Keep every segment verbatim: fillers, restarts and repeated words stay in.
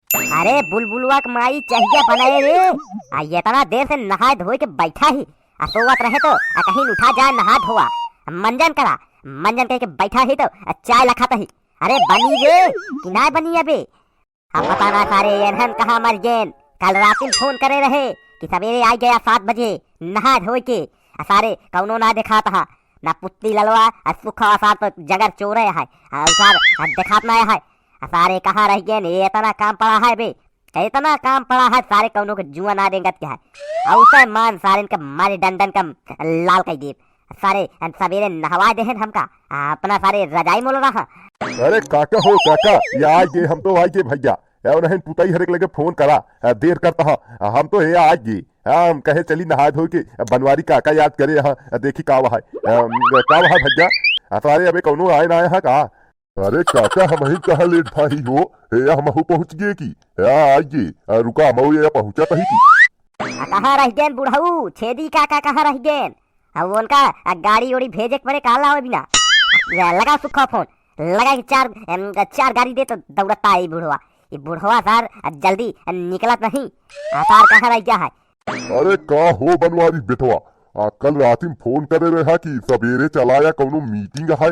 अरे बुलबुलवा के माई चहिया बनाए रे, आ एतना देर से नहाए धोए के बैठा ही, आ सोवत रहे तो आ कहीं उठा जाए नहा धोआ, मंजन करा, मंजन कह के बैठा ही तो आ चाय लखात ही। अरे बनी रे कि ना बनी अबे? अब पता ना सारे एनहन कहाँ मर गेन। कल रातिन फोन करे रहे कि सवेरे आ गया सात बजे नहा धोए के। आ सारे कौनो ना देखात हा, ना पुत्ती ललवा, आ सुखवा सार तो जगर चोरे है, आ सार आ देखात ना है। आ सारे कहाँ रह गेन? ये इतना काम पड़ा है बे, इतना काम पड़ा है, सारे कौनो के जुआ ना देंगत के है। औते मान सारे इनके मारे डंडन का लाल कर देब। सारे हम सवेरे नहवा देहन हमका, आ, अपना सारे रजाई मोल रहा। अरे काका हो काका, ये आ गए, हम तो आ गए भैया। ए, उन्हें पुताई हरेक लगे फोन करा, आ, देर करता हा, आ, हम तो ये आ गए। हाँ, हम कहे चली नहा धो के, आ, बनवारी काका याद करे, हाँ, आ, देखी का वहा है, आ, का वहा भैया? आ, सारे अबे कौनो आए ना आए हा का? अरे काका, हमही कहाँ लेट भाई हो, ए, हमहू पहुँच गए की? ए, आ गए, आ, रुका, हमहू ये पहुँचा तही की। आ, कहाँ रह गेन बुढ़ऊ? छेदी काका कहाँ रह गेन? आ, वो उनका, आ, गाड़ी उड़ी भेजे के पड़े, काला हो बिना। या, लगा सुखा फोन, लगा कि चार, एम, चार गाड़ी दे तो दौड़ता है ये बुढ़वा। ये बुढ़वा सार, आ, जल्दी, आ, निकलत नहीं। आ, सार कहाँ रह गया है? अरे का हो बनवारी बेटवा, आ, कल राती में फोन करे रहा कि सवेरे चला या, कौनो मीटिंग है।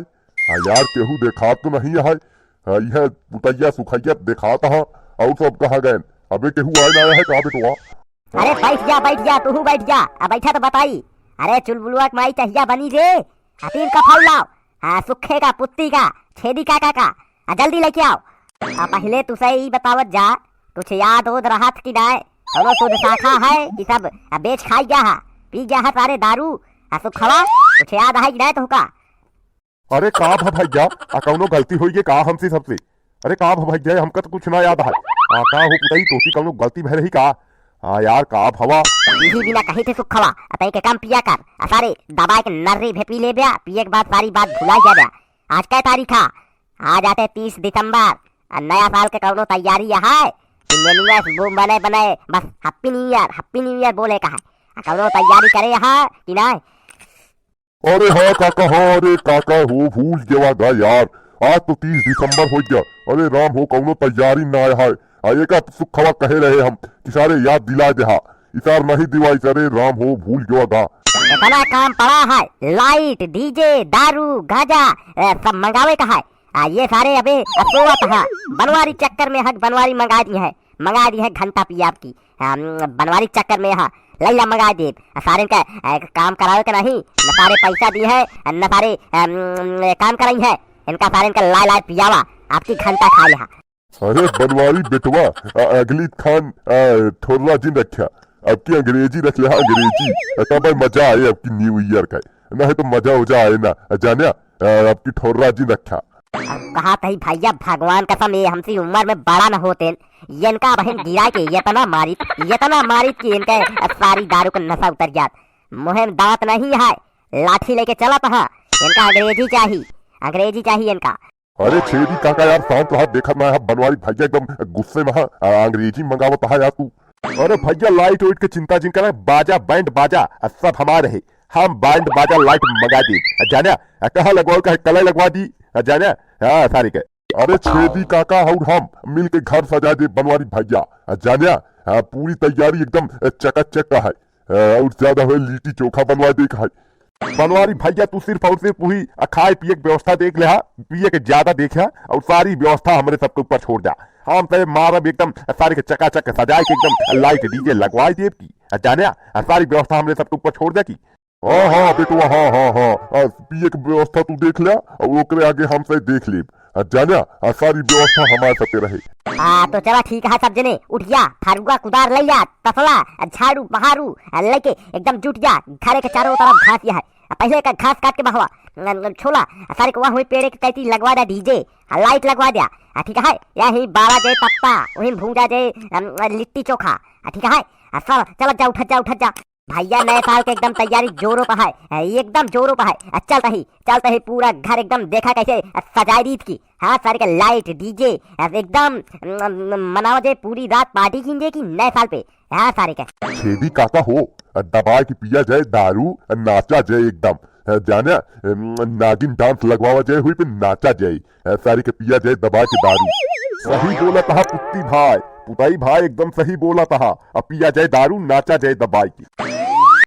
आ, यार, केहू देखात तो नहीं है। आ, यह पुतैया सुखैया देखात हा, और सब कहाँ गए? अबे केहू आए ना आया है का बेटवा? अरे बैठ जा, बैठ जा, तू बैठ जा। आ, बैठा तो बताई। अरे चुलबुलवा के माई चहिया बनी रे, हतीर का फौलाव। हाँ, सुखे का, पुत्ती का, छेदी काका का, आ जल्दी लेके आओ। आ पहले तुसे ई बतावत जा, कुछ याद ओद रहत कि नाय? कौनो शुद्ध शाखा है कि सब आ बेच खाई गया है, पी गया है सारे दारू? आ सुखवा, कुछ याद है कि नाय तुहका? अरे का भा भैया, आ कौनो गलती होई गे का हमसे सबसे? अरे का भा भैया, हमका तो कुछ ना याद है। आ का हो पुतई, तोती कौनो गलती भय रही का? आ यार का भवा? यही बिना कही थे सुखवा, आ तई के काम पिया कर, आ सारे दबाए के नर्री भे पी ले ब्या, पिए के बाद सारी बात भुला जा ब्या। आज कै तारीख है? आज आते तीस दिसंबर। आ नया साल के कौनो तैयारी है कि नेनुआ से वो बने बने बस Happy New Year, Happy New Year बोले का है? आ कौनो तैयारी करे है कि नहीं? अरे हाँ काका, हाँ, अरे काका हो, भूल गवा गा यार, आज तो तीस दिसंबर हो गया। अरे राम हो, कौनो तैयारी ना है। आ एका सुखवा कहे रहे हम कि सारे याद दिला दे हा, इसार नहीं दिवाई, अरे राम हो, भूल गवा गा। इतना काम पड़ा है, लाइट, डीजे, दारू, गांजा, ए, सब मंगावे का है। आ, ये सारे अबे सोवत हा, बनवारी चक्कर में हक, बनवारी मंगा दी है, मंगा दी है घंटा पी आपकी। आ, बनवारी चक्कर में हा, लैला मंगा दे। आ, सारे इनका, आ, काम करावे के नहीं, न सारे पैसा दी है, न सारे, आ, काम कराई है। इनका सारे इनका लाए लाए पियावा, आपकी घंटा खा लिहा। अरे बनवारी बेटवा, अ-, अगली खान, अ, ठोर्रा जिन रख्या, अबकी अंग्रेजी रख ले, हाँ, अंग्रेजी। अ, तब मजा आए अबकी न्यू ईयर का, नहीं तो मजा उजा आए ना। अ, जान्या, अ, अबकी ठोर्रा जिन रख्या। अब कहा तही भैया, भगवान कसम, ये हमसे उम्र में बड़ा न होते, ये इनका बहन गिरा के इतना मारित, इतना मारित कि इनके सारी दारू का नशा उतर जात। मुँह में दांत नहीं है, लाठी लेके चलत हा। इनका अंग्रेजी चाही, अंग्रेजी चाही इनका। अरे छेदी काका यार, शांत रहा, देखत ना है बनवारी भैया एकदम गुस्से में हा, आ, अंग्रेजी मंगावत हा यार तू। अरे भैया लाइट वाइट के चिंता जिन करा, बाजा बैंड बाजा आ सब हमारे है, हम बैंड बाजा लाइट मंगा दी। आ जान्या, आ कहाँ लगवाओ का है, कलाई लगवा दी। आ जान्या, हाँ सारे के। अरे छेदी काका और हम मिल के घर सजा दे बनवारी भैया। आ जान्या, हाँ पूरी तैयारी एकदम चकाचक का है। अ, और ज्यादा होए लिट्टी चोखा बनवा दे खाई। बनवारी भैया तू सिर्फ और सिर्फ वही, अ, खाए पिए के व्यवस्था देख ले हा, पिए के ज्यादा देख हा, और सारी व्यवस्था हमरे सबके ऊपर छोड़ जा। हम तय मारब एकदम, अ, सारे के चकाचक सजाए के एकदम, अ, लाइट डीजे लगवाए देब की। अ, जाने, अ, सारी व्यवस्था हमरे सबके ऊपर छोड़ दे की। हाँ, हाँ, बेटवा, हाँ, हाँ, हाँ। अ, पिए के व्यवस्था तू देख ले, और ओकरे आगे हम तय देख लेब। आ, जान्या, आ, सारी व्यवस्था हमारे साथे रहे। आ, तो चला ठीक है सब जने, उठ जा, फरुआ, कुदार ले जा, तसला, आ, झाड़ू, बहारू, आ, लेके एकदम जुट जा, घरे के चारों तरफ घास या है। आ, पहले का घास काट के बहवा, न, न, छोला, आ, सारे को वहाँ हुई पेड़े के कैती लगवा दे डीजे, आ, लाइट लगवा दिया, आ, ठीक है, यही बारह जे पत्ता, वही भूंजा जे, अम, लिट्टी चोखा, आ, ठीक है, आ, सब चलत जा, उठत जा, उठत जा। भैया, नए साल के एकदम तैयारी जोरों पर है, एकदम जोरों पर है। आ, चलत ही, चलत ही पूरा घर एकदम देखा कैसे सजाए दीत की। हाँ, सारे के लाइट, डीजे, एकदम, म-, म-, मनाओ जे पूरी रात पार्टी कीन जे की नए साल पे। हाँ, सारे के। छेदी काका हो, दबा के पिया जाए दारू, नाचा जाए एकदम। जाने, नागिन डांस लगवावा जाए, हुई पे नाचा जाए। ए, सारी के पिया जाए दबा के दारू। सही बोला कहा पुत्ती भाई, पुताई भाई एकदम सही बोला तहा। अब पिया जाए दारू, नाचा जाए दबाई के।